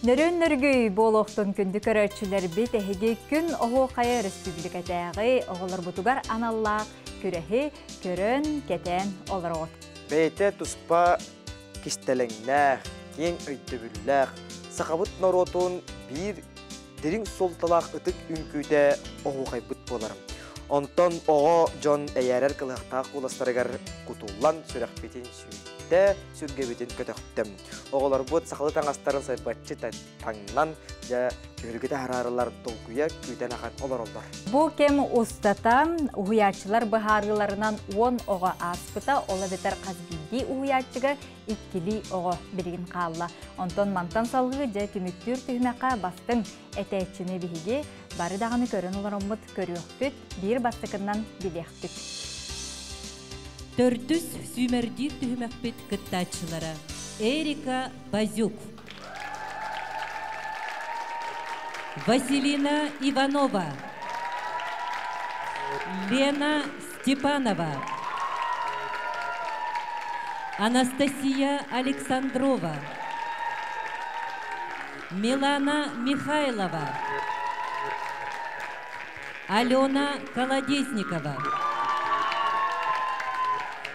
Нөрүөн нөргүй буолуохтун күндү көрөөччүлэрбит, эһиги Күн Оһуохайа өрөспүүбүлүкэтээҕи оҕолорбутугар аналлаах күрэһи көрөн, кэтээн олороҕут. Бэйэтэ туспа кистэлэҥнээх, киэҥ өйдөбүллээх, сахабыт норуотун биир дириҥ суолталаах ытык үҥкүүтэ оһуохайбыт буолар. Онтон оҕо дьон эйээрэр кылыһахтаах куоластарыгар кутуллан сүрэхпитин сүүттэ, сүргэбитин көтөхтө. Оҕолорбут сахалыы таҥастарын сайбаччы таҥнан, дьэ, түһүлгэтэ хараарылар долгуйа күүтэн ахан олороллор. Бу кэм устата уһуйааччылар быһаарыыларынан 10 оҕо ааспыта, ол эбэтэр хас биирдии уһуйааччыга иккилии оҕо билигин хаалла. Онтон мантан салгыы дьэ түмүктүүр түһүмэххэ бастыҥ этээччини биһиги бары даҕаны көрөн олороммут көрүөхпүт, биир бастакыннан билиэхпит. Төрдүс сүүмэрдиир түһүмэхпит кыттааччылара Эрика Базюк, Василина Иванова, Лена Степанова, Анастасия Александрова, Милана Михайлова, Алена Колодезникова,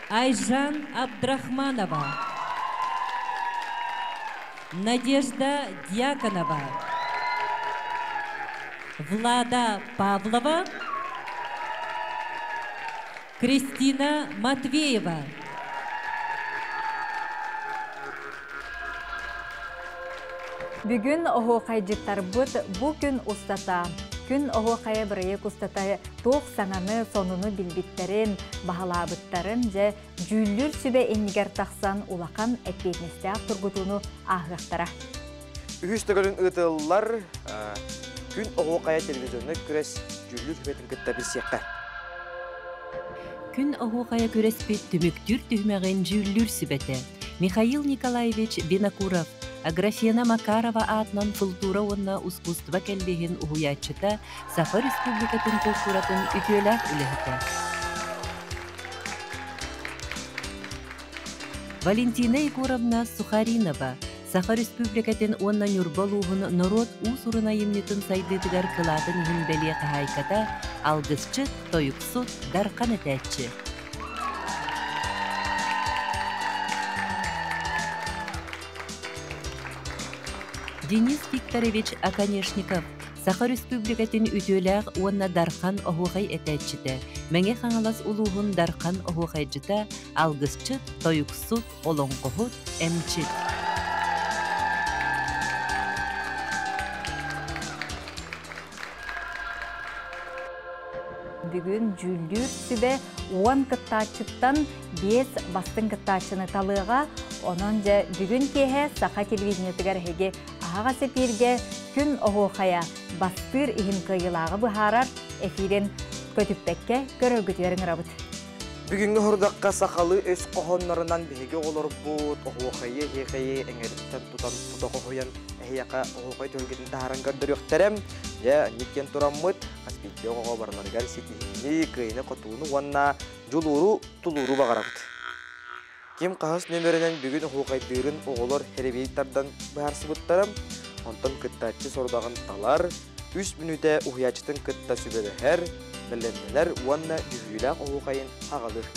Айжан Абдрахманова, Надежда Дьяконова, Влада Павлова, Кристина Матвеева. Бүгүн оһуохайдьыттарбыт бу күн устата, Күн оһуохайа бырайыак устата туох саҥаны, сонуну билбиттэрин, баһылаабыттарын дьэ дьүүллүүр сүбэ иннигэр тахсан улахан эппиэтинэстээх тургутууну ааһыахтара. Үһүс төгүлүн ыытыллар Күн оһуохайа телевизионнай күрэс дьүүллүүр сүбэтин кытта билсиэххэ. Күн оһуохайа күрэспит түмүктүүр түһүмэҕин дьүүллүүр сүбэтэ Михаил Николаевич Винокуров, Аграфена Макарова аатынан култуура уонна ускуустуба кэллиэһин уһуйааччыта, Саха Республикатын култууратын үтүөлээх үлэһитэ. Валентина Егоровна Сухаринова, Саха Республикатын уонна Ньурба улууһун норуот уус-уран айымньытын сайдыытыгар кылаатын иһин бэлиэ хаһаайката, алгысчыт, тойуксут, дархан этээччи. Денис Викторович Оконешников, Саха Республикатын үтүөлээх уонна Дархан оһуохай этээччитэ, Мэҥэ Хаҥалас улууһун Дархан оһуохайдьыта, алгысчыт, тойуксут, олоҥхоһут, эмчит. Бүгүн дьүүллүүр сүбэ 10 кыттааччыттан 5 бастыҥ кыттааччыны талыаҕа. Онон дьэ бүгүн киэһэ Саха телевидениетыгар эһиги аһаҕас эфиргэ Күн оһуохайа бастыыр иһин кыайыылааҕы быһаарар эфирин көтүппэккэ көрөргүтүгэр ыҥырабыт. Бүгүҥҥү сорудахха сахалыы өс хоһооннорунан биһиги оҕолорбут оһуохайы, эһиэхэйи эҥэриттэн тутан тута хоһуйан эһиэхэ оһуохай түһүлгэтин таһааран көрдөрүөхтэрэ. Дьэ, инник диэн тураммыт, хас биирдии оҕоҕо барыларыгар ситиһиини, кыайыыны-хотууну уонна дьулууру, тулууру баҕарабыт. Ким хаһыс нөмөрүнэн бүгүн оһуохайдыырын оҕолор хэрэбиэй тардан быһаарсыбыттара. Онтон кыттааччы сорудаҕын талар, үс мүнүүтэ уһуйааччытын кытта сүбэлэһэр, бэлэмнэнэр уонна дьүһүйүүлээх оһуохайын аҕалыр.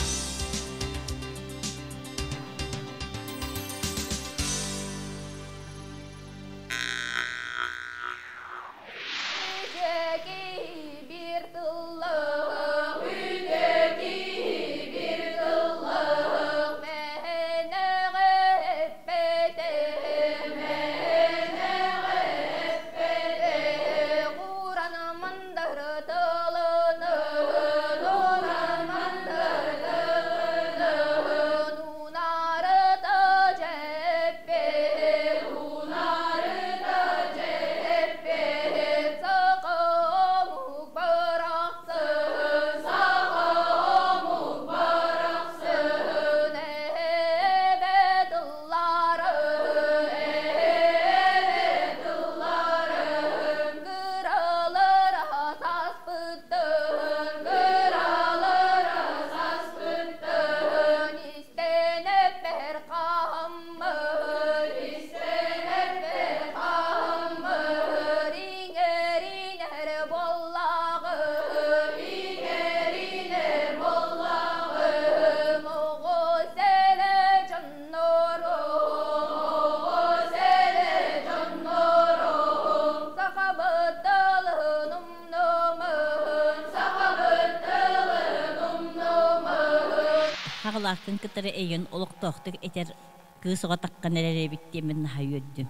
Хаҕылааххын кытары эйигин олохтоохтук этэр кыыс оҕо таххан эрэр эбит диэммин наһаа үөрдүм.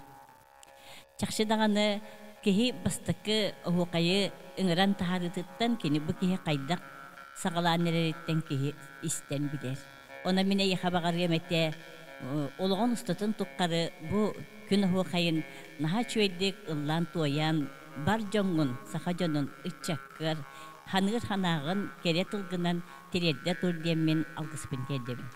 Чахчы даҕаны киһи бастакы оһуохайы ыҥыран таһаарыытыттан кини бу киһи хайдах саҕалаан эрэриттэн киһи истэн билэр. Онон мин эйиэхэ баҕарыам этэ, олоҕун устатын тухары бу күн оһуохайын наһаа үчүгэйдик ыллаан-туойан, бар дьоҥҥун, саха дьонун, ыччаккар ханыыр санааҕын кэрэ тылгынан тириэрдэ тур диэммин алгыспын тиэрдэбин.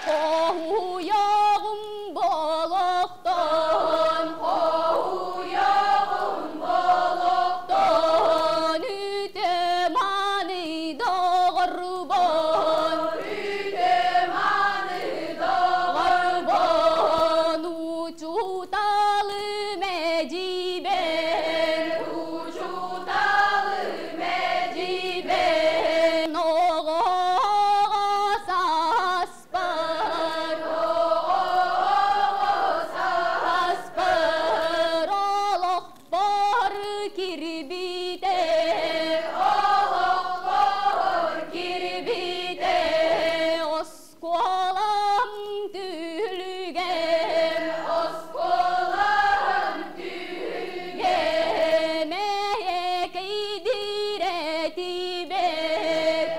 Хоһуйаҕым болохтон, хоһуйаҕым болохтон, үтө-мааны доҕорбон, үтө-мааны доҕорбон, учууталы мээдьибэн, учууталы мээдьибэн, оҕоҕо саспар, оҕоҕо саспар, олохпор кирбитэ, олохпор кирбитэ, оскуолам түлүгэр, оскуолам түлүгэр, мэйэкэйдиирэтибэт,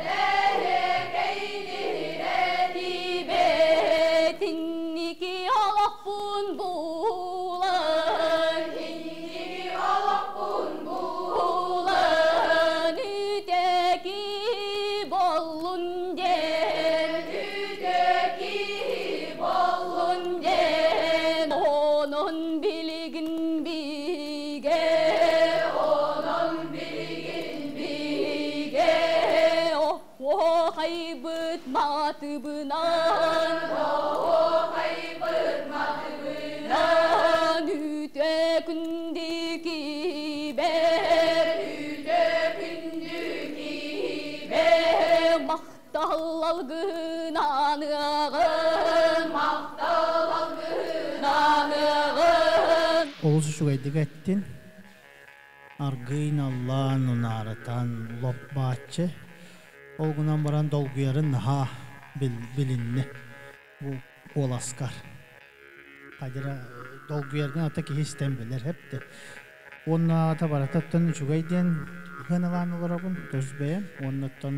мэйэкэйдиирэтибэт, инники олохпун булан, инники олохпун булан, үтэки боллун диэн, үтэки боллун диэн, онон билигин бигэ, онон билигин бигэ, оһуохайбыт матыбынан, оһуохайбыт матыбынан, үтө күндү кибер, үтө күндү кибер, махтал алгынаныгын, махтал алгынаныгын. Олус үчүгэйдик эттин. Аргыын аллаан унаарытан лоп-бааччы. Ол гынан баран долгуйарын наһаа билинни. Бу куоласкар. Хадира долгуйаргын ата киһи истэн билэр хепте. Уонна ата барататтан үчүгэй диэн хыналаан олоробун төс бэйэм. Уоннаттан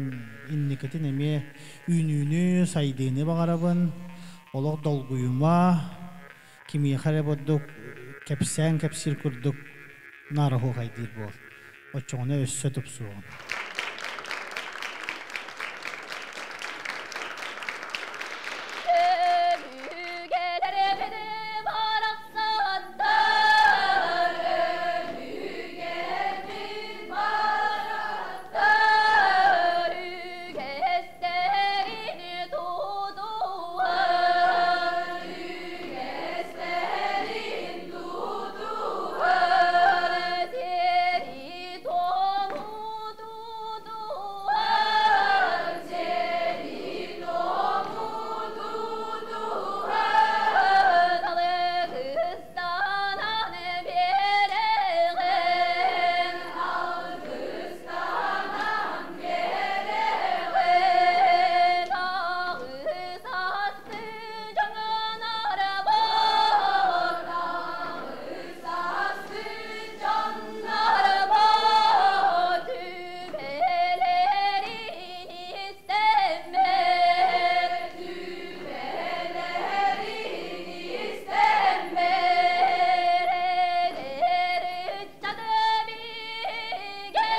инникитин эмиэ үүнүүнү, сайдыыны баҕарабын. Олох долгуйума, кимиэхэ эрэ бурдук кэпсээн кэпсиир курдук наар оһуохайдыыр буол. Оччоҕуна өссө тупсуоҕун. Өбүгэлэрбит барахсаттар, өбүгэлэрбит барахсаттар, үгэстэрин тутуһар, үгэстэрин тутуһар, сиэри-туому тутуһар, сиэри-туому тутуһар, алгыстанан биэрэҕин, алгыстанан биэрэҕин, аҕыс асты дьоннорбор, аҕыс асты дьоннорбор, түбэлэрин истэммэр, түбэлэрин истэммэр, эдэр ыччат бигэ,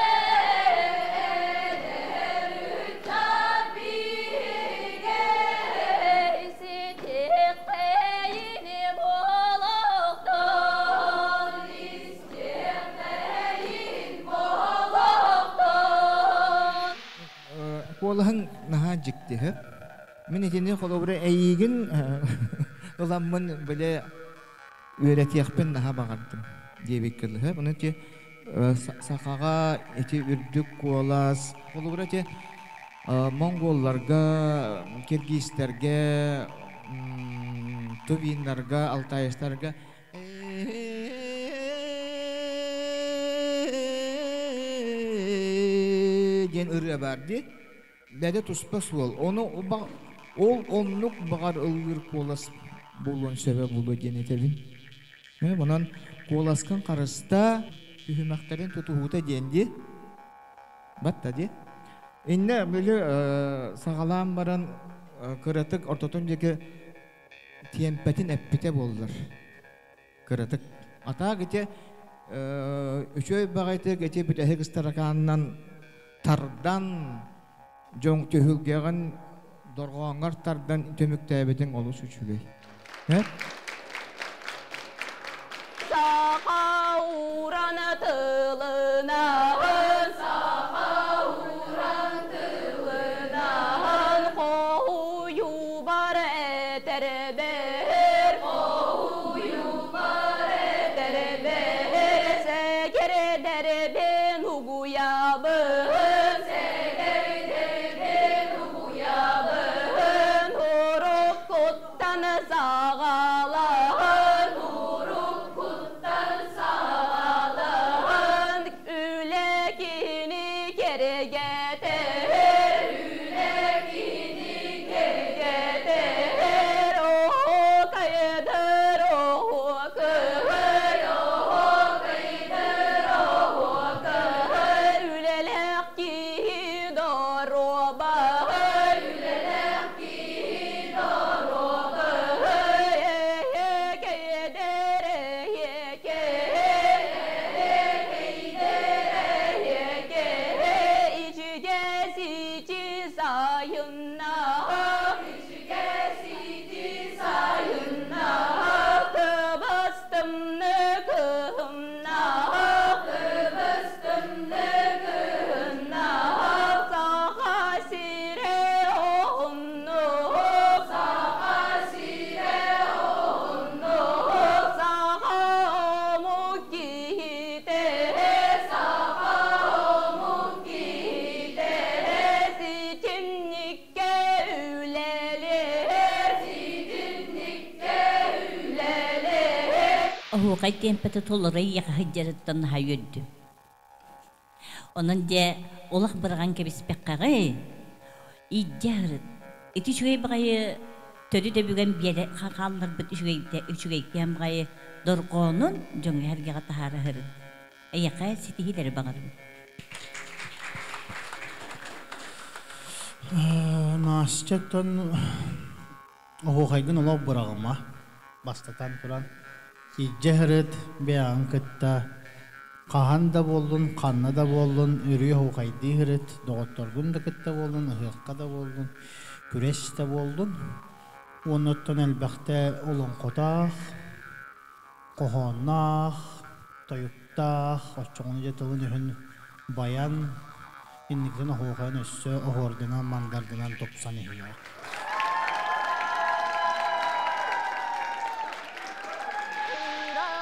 эдэр ыччат бигэ, истиэххэйин буолуохтун, истиэххэйин буолуохтун. Куолаһын наһаа дьиктиһэ. Мин итини холобура эйиигин ыламмын бile үөрэтиэхпин наһаа баҕардым диэбиккэ Бұны те сахаҕа ити үрдүк куолас холобура те монголларга, киргизтерге, тувиннарга, алтаистарга диэн ырыа баар дии. Бэйэтэ туспа суол. Ону ол оннук баҕар ыллыыр куолас буолуон сөбө буолуо диэн этэбин. Онон куоласкын харыстаа, түһүмэхтэрин тутуһуута диэн дии. Батта дии. Иннэ били саҕалаан баран кыратык ортотун диэки тиэмпэтин эппитэ буоллар. Кыратык. Атаак ити үчүгэй баҕайытык ити бүтэһик ыстаракаанынан тардан дьоҥ түһүлгэҕин дорҕооҥҥор тардан түмүктээбитиҥ олус үчүгэй. Саха уран тылынан, саха уран тылынан, хоһуйубар этэрбэр, хоһуйубар этэрбэр, сэгэрдэрбин угуйабын, сэгэрдэрбин угуйабын, уруккуттан саҕалаан, уруккуттан саҕалаан, үлэ киһини кэргэтэр, үлэ киһини кэргэтэр, оһуокайдыр оһуокай, оһуокайдыр оһуокай, үлэлээх киһи доруобай, үлэлээх киһи доруобай, эһэкэйдэр эһэкэй, эһэкэйдэр эһэкэй, ичигэс ичи сайынна, ичигэс ичи сайынна, кыбыстымны кыһымна, кыбыстымны кыһынна, саха сирэ оһуннук, саха сирэ оһуннук, саха омук киһитэ, саха омук киһитэ, ситимниккэ үлэлиир, ситимниккэ үлэлиир. Оһуохай тиэмпэтэ толору эйиэхэ сылдьарыттан наһаа үөрдүм. Онон дьэ олох быраҕан кэбиспэххэҕэй, илдьэ сырыт. Ити үчүгэй баҕайы төрүт өбүгэм биэрэ хаалларбыт үчүгэйкээн баҕайы дорҕоонун дьоҥҥо-сэргэҕэ таһаара сырыт. Эйиэхэ ситиһиилэри баҕарабын. Настяттан оһуохайгын олох быраҕыма. Бастатан туран, илдьэ сырыт, бэйэҕин кытта хаһан да буоллун, ханна да буоллун, өрүү оһуохайдыы сырыт, доҕотторгун да кытта буоллун, ыһыахха да буоллун, күрэс да буоллун. Уонна оттон элбэхтэ олоҥхотоох, хоһоонноох, тойуктаах, оччоҕуна дьэ тылын-өһүн байан, инникитин оһуохайын өссө оһуордунан, мандардынан тупсан иһиэҕэ. Кыра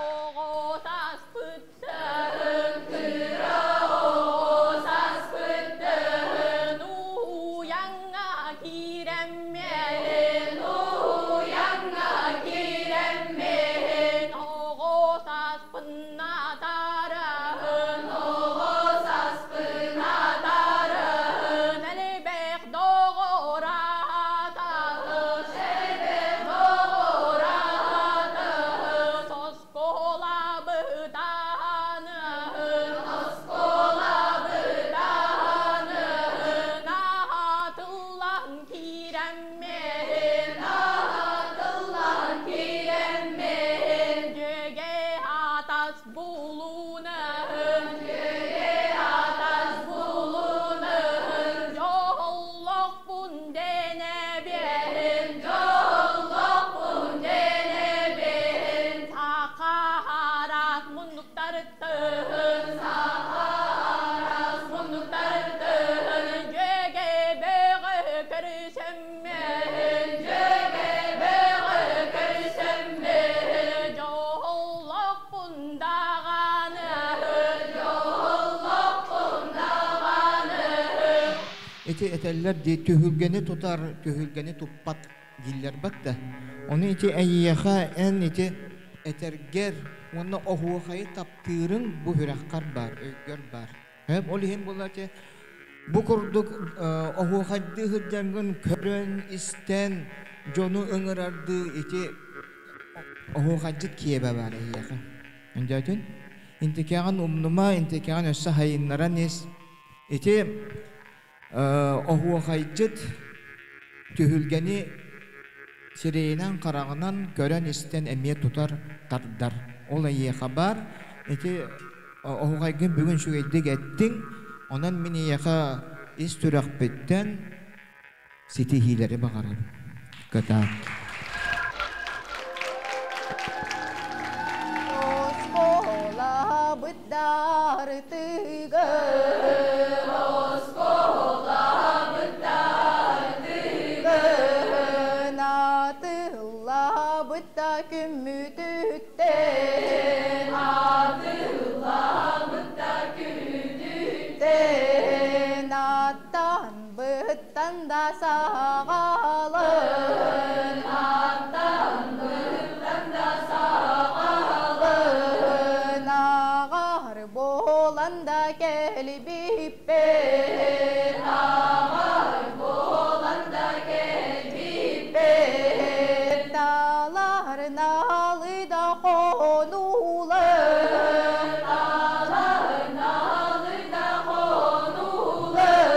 оҕо саспыттарын, кыра оҕо саспыттарын, уһуйаҥҥа киирэммин, уһуйаҥҥа киирэммин, оҕо саспынатарыһын, оҕо саспынатарыһын, элбэх доҕор аатаһын, элбэх доҕор аатаһын, оскуолабытааныһын, оскуолабытааныһын, аатыллан киирэммин, аатыллан киирэммин, дьүөгэ атас булунаһын, дьүөгэ атас булунаһын, дьоллоохпун дэнэбин, дьоллоохпун дэнэбин, саха араас муннуктарыттан, саха араас муннуктарыттан, дьүөгэ бөҕө көрүсэммин, дьүөгэ бөҕө көрүсэммин, дьоллоохпун даҕаны, дьоллоохпун даҕаны. Ити этэллэр дии түһүлгэни тутар, түһүлгэни туппат дииллэр да. Ону ити эйиэхэ эн ити этэргэр уонна оһуохайы таптыырыҥ бу сүрэххэр баар, өйгөр баар. Ол иһин буолла ити Бу курдук оһуохайдыы сылдьаҥҥын көрөн, истэн, дьону ыҥырардыы ити оһуохайдьыт киэбэ баар эһиэхэ. Өндөөтүн? Интикэҕин умнума, интикэҕин өссө хайыннаран ис. Ити оһуохайдьыт түһүлгэни сирэйинэн-хараҕынан көрөн-истэн эмиэ тутар, тардар. Ол эйиэхэ баар. Ити оһуохайгын бүгүн үчүгэйдик эттиҥ. Онон мин эйиэхэ ис сүрэхпиттэн ситиһиилэри баҕарабын. Кытаат. Оскуолабыт дарытыгар, оскуолабыт дарытыгар, атыллабыт да күммүтүттэн, атыллабыт да күммүтүттэн, аттан быттан да саҕалын, аттан быттан да саҕалын, аҕар буолан да кэлбиппит, аҕар буолан да кэлбиппит, талар налы да хонуулар, талар налы да хонуулар,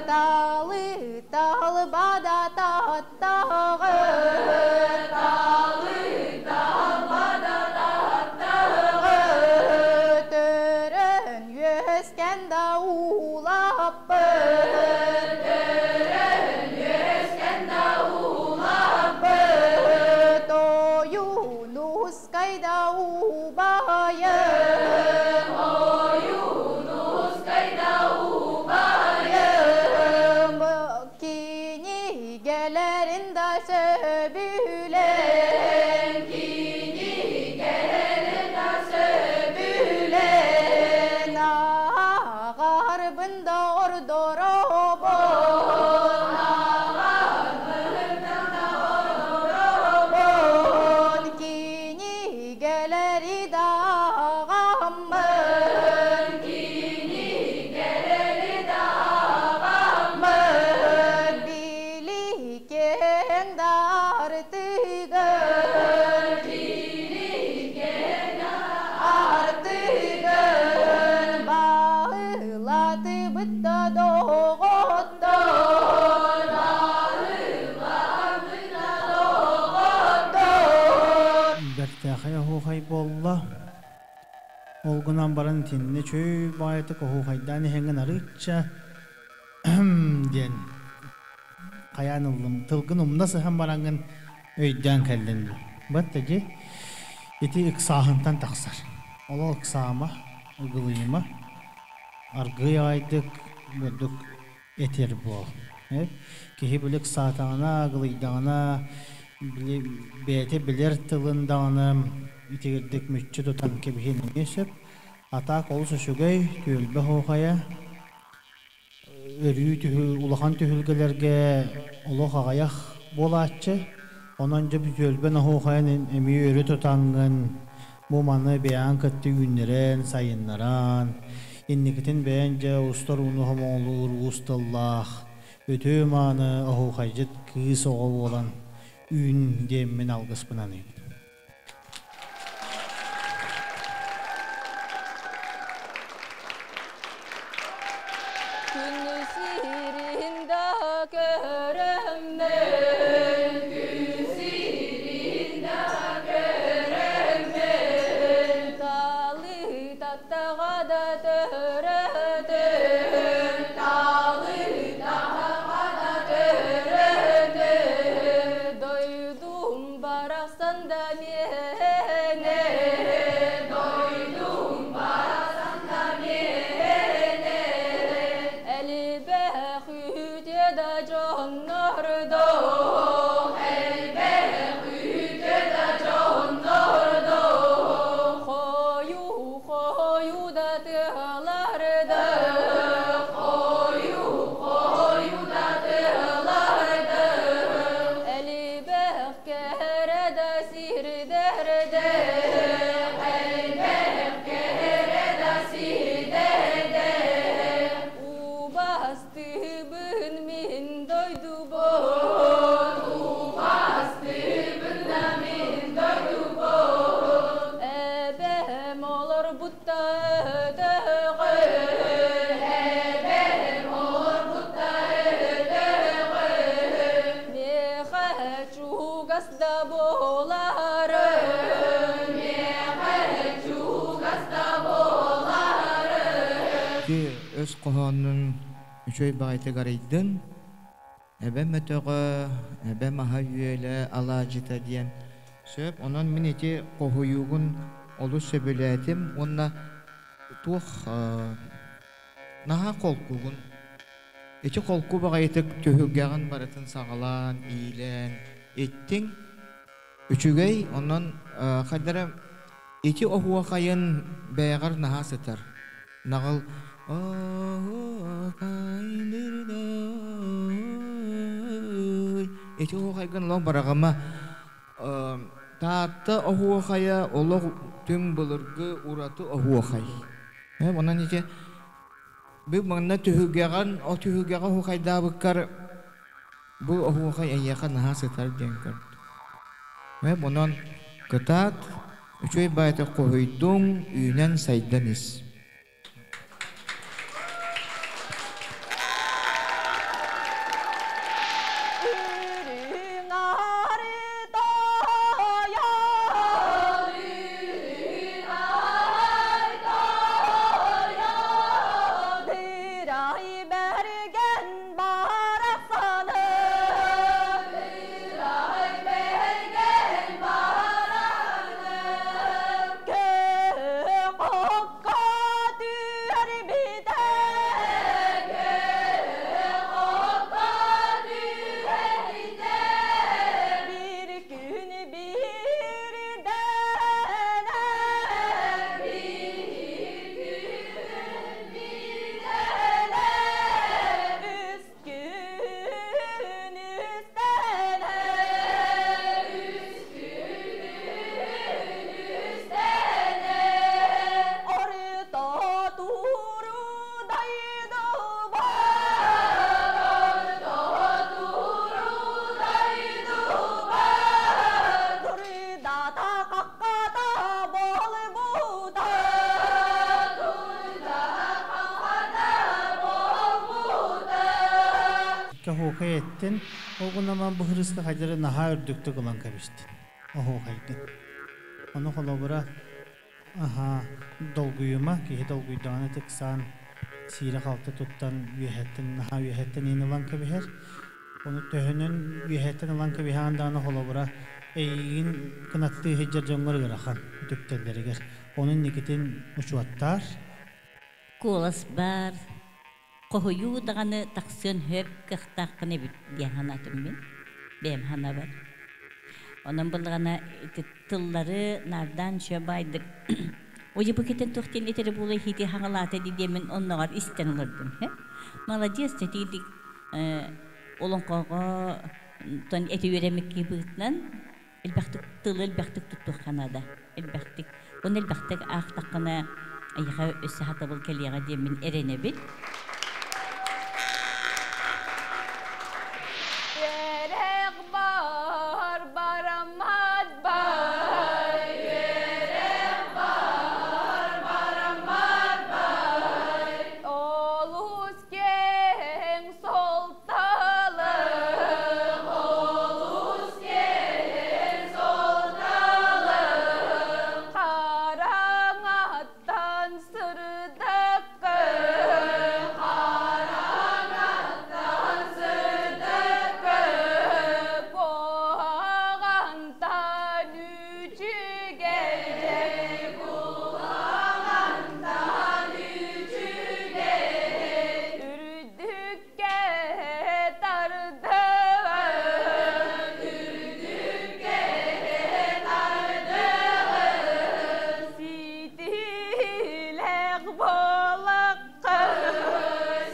талы талбада таттаҕы, талы талбада таттаҕы, төрөн үөскэн да улаппыт, төрөн үөскэн да улаппыт, ойуунускай да убайым, ойуунускай да убайым, кинигэлэрин да сөбүлэн, кинигэлэрин да сөбүлэн, ааҕарбын да ордоробун, ааҕарбын да ордоробун, кинигэлэри да ааҕаммын, кинигэлэри да ааҕаммын, биликэн да артыгын, биликэн да артыгын, баылатыбыт да доҕоттор, баылатыбыт да доҕоттор. Бэртээхэй оһуохай буолла. Ол гынан баран итиннэ чөй баайытык оһуохайдаан иһэҥҥин арыычча диэн хайаан ыллым. Тылгын умна сыһан бараҥҥын өйдөөн кэллин дуу. Бат дии ити ыксааһынтан тахсар. Ол ыксаама, ыгылыйыма, аргыый аҕайдык бурдук этэр буол. Киһи били ыксаатаҕына, ыгылыйдаҕына, били бэйэтэ билэр тылын даҕаны итигирдик мүччү тутан кэбиһиэн эмиэ сөп. А так олус үчүгэй, түөлбэ оһуохайа өрүү түһү улахан түһүлгэлэргэ олох аҕыйах буолааччы. Онон дьэ түөлбэ оһуохайын эмиэ өрө тутаҥҥын бу маны бэйэҕин кытта үүннэрэн, сайыннаран, инникитин бэйэҥ дьэ устар ууну хомоҕолуур уус тыллаах, үтүө-мааны оһуохайдьыт кыыс оҕо буолан үүн диэммин алгыспын аныыбын. Күн сирин да көрөммүн, күн сирин да көрөммүн, талы таттаҕа да төрөтүн, талы таттаҕа да төрөтүн, дойдум барахсан да Ити өс хоһоонун үчүгэй баҕайытык арыйдын. Эбэм өтөҕө, эбэм аһа-үөлэ алаадьыта диэн сөп. Онон мин ити хоһуйуугун олус сөбүлээтим уонна туох наһаа холкугун. Ити холку баҕайытык түһүлгэҕин барытын саҕалаан, иилээн иттиҥ. Үчүгэй, онон хайдара ити оһуохайын бэйэҕэр наһаа сытар. Наҕыл ити оһуохайгын олох бараҕыма. Таатта оһуохайа олох түҥ былыргы ураты оһуохай. Онон ити бу манна түһүлгэҕин, ол түһүлгэҕэ оһуохайдаабыккар Бу оһуохай эйиэхэ наһаа сытар диэн көрдүм. Онон кытаат, үчүгэй баайта хоһуйдуҥ, үүнэн-сайдан ис. Үрүҥ ары тойон, үрүҥ ары тойон, Дырай бэргэн барахсаны, Дырай бэргэн барахсаны, Көх окко түһэрбитэ, Көх окко түһэрбитэ, Бир күн биирдэнэ, Бир күн биирдэнэ, Үс күн үстэнэ, Үс күн үстэнэ, Орто туру дойдубар, Орто туру дойдубар, Дурдата хаххата буолбута, Дурдата хаххата буолбута. Оһуохай эттин, ол гынан бу хырыска хайдары наһаа үрдүктүк ылан кэбистин. Оһуохайгын. Ону холобура аһаа долгуйума, киһи долгуйдаҕына тыксаан сиирэ-халты туттан үөһэттэн наһаа үөһэттэн иһин ылан кэбиһэр. Ону төһөнөн үөһэттэн ылан кэбиһэҕин даҕаны холобура эйигин кынаттыы сылдьар дьоҥҥор ыарахан үтүктэллэригэр. Ону инникитин учуоттаар. Куолас баар, хоһуйуу даҕаны тахсыан сөп кыахтааххын эбит диэн санаатым мин. Бэйэм санаабар. Онон былаҕана ити тыллары наардаан үчүгэй баайдык Ой, бу китен туох диэн этэрэ буола иһити хаҥалаата дии диэммин онноҕор истэн олордум. Молодец, тэтиидик олоҥхоҕо тон эти үөрэммит киһи быһыытынан элбэхтик тылы элбэхтик туттуохха наада. Элбэхтик. Оны элбэхтик аахтаххына эйиэхэ өссө сатабыл кэлиэҕэ диэммин эрэнэбин. Үөрэх бар, бараммат бай, үөрэх бар, бараммат бай, Олус киэҥ суолталаах, олус киэҥ суолталаах, Хараҥаттан сырдыкка, хараҥаттан сырдыкка, Куһаҕантан үчүгэй, куһаҕантан үчүгэй, Үрдүккэ тардыа, үрдүккэ тардыа, Ситиилээх буолахха,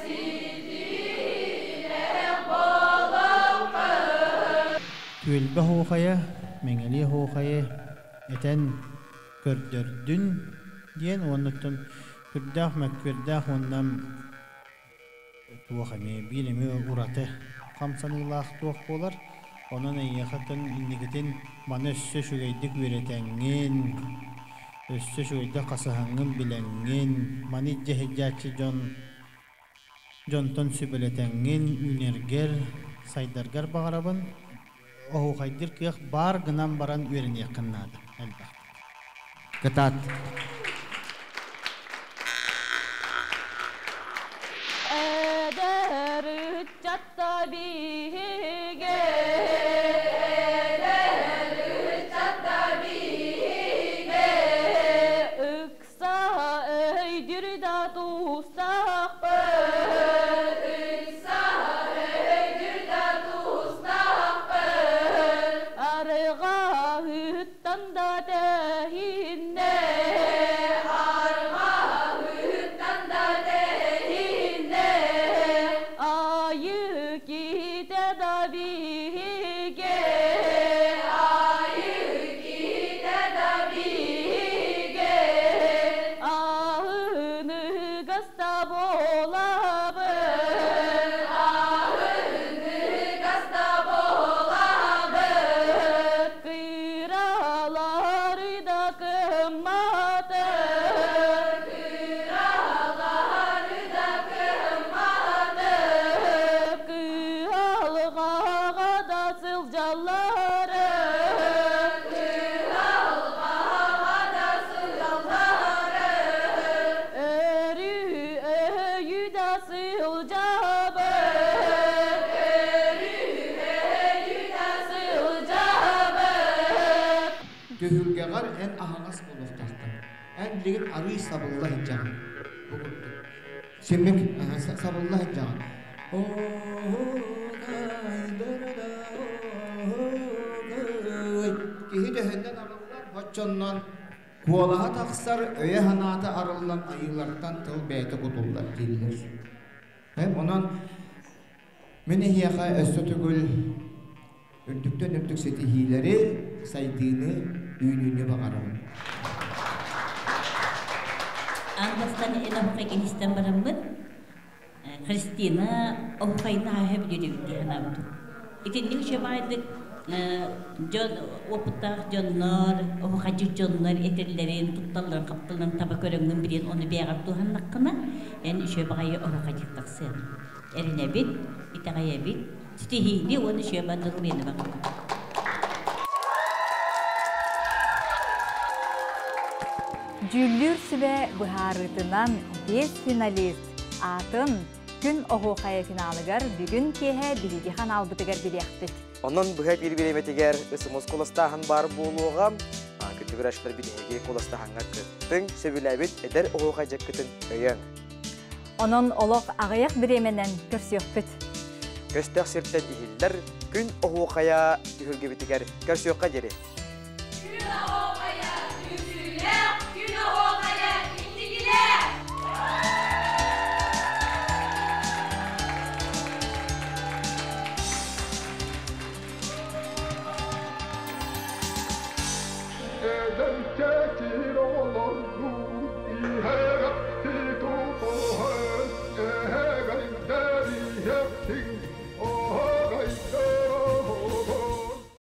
ситиилээх буолахха. Түөлбэ оһуохайа, Мэҥэлиэ оһуохайы этэн көрдөрдүн диэн уоннуттан күрдээх мөккүөрдээх уонна туох эмиэ биир эмиэ ураты хамсаныылаах туох буолар. Онон эйиэхэ инникитин маны өссө үчүгэйдик үөрэтэҥҥин, өссө үчүгэйдик хасыһаҥҥын билэҥҥин, маны илдьэ сылдьааччы дьон дьонтон сүбэлэтэҥҥин үүнэргэр, сайдаргар баҕарабын. Оһуохайдыыр кыах баар гынан баран үөрэниэххин наада элбэх. Кытаат. Эдэр ыччатта биһиги, ыкса өйдүр да тустаахпыт, арҕаһыттан да тэһиннэ, айы киһитэ да биһиги, аһыныгас да буолабыт, кыралары да кымматы, кыһалҕаҕа да сылдьаллары, өрүү өйүү да сылдьабыт, сылдьабыт. Түһүлгэҕэр эн аһаҕас буолуохтааххын. Эн билигин арыый сабылла сылдьаҕын. Бу курдук. Симик сабылла сылдьаҕын. Киһи төһөннөн арыллар, оччоннон куолаһа тахсар, өйө санаата арыллан айыылартан тыл бэйэтэ кутуллар дииллэр. Онон мин эһиэхэ өссө төгүл үрдүктэн үрдүк ситиһиилэри, сайдыыны, үүнүүнү баҕарабын. Аан бастаан эн оһуохайгын истэн бараммын, Христина оһуохайын ааһа бүдүрүбүт дии санаабытым. Итинник үчүгэйдик дьон опыттаах дьоннор, оһуохайдьыт дьоннор этэллэрин, тутталларын, хапталларын таба көрөҥҥүн билин ону бэйэҕэр туһаннаххына, эн үчүгэй баҕайы оһуохайдьыт тахсыаҥ. Эрэнэбит, итэҕэйэбит, ситиһиини уонна үчүгэй бандалыйаны баҕарабыт. Дьүүллүүр сүбэ быһаарыытынан 5 финалист аатын күн оһуохайа финалыгар бүгүн киэһэ биһиги ханаалбытыгар билиэхпит. Онон быһа биир бириэмэтигэр ысымыс куластааһын баар буолуоҕа. Күтүгүрашпар биһиги куластааһыҥҥа кыттыҥ, сөбүлээбит эдэр оһуохай дьаккытын өйөҥ. Онон олох аҕыйах бириэмэнэн көрсүөхпүт. Көстөх сиртэн иһиллэр күн оһуохайа түһүлгэбитигэр көрсүөххэ диэри. Күн оһуохайа үҥкүүлээх, күн оһуохайа инникилээх! Эдэр чэчир олордуу иһэҕэпти тутуһан.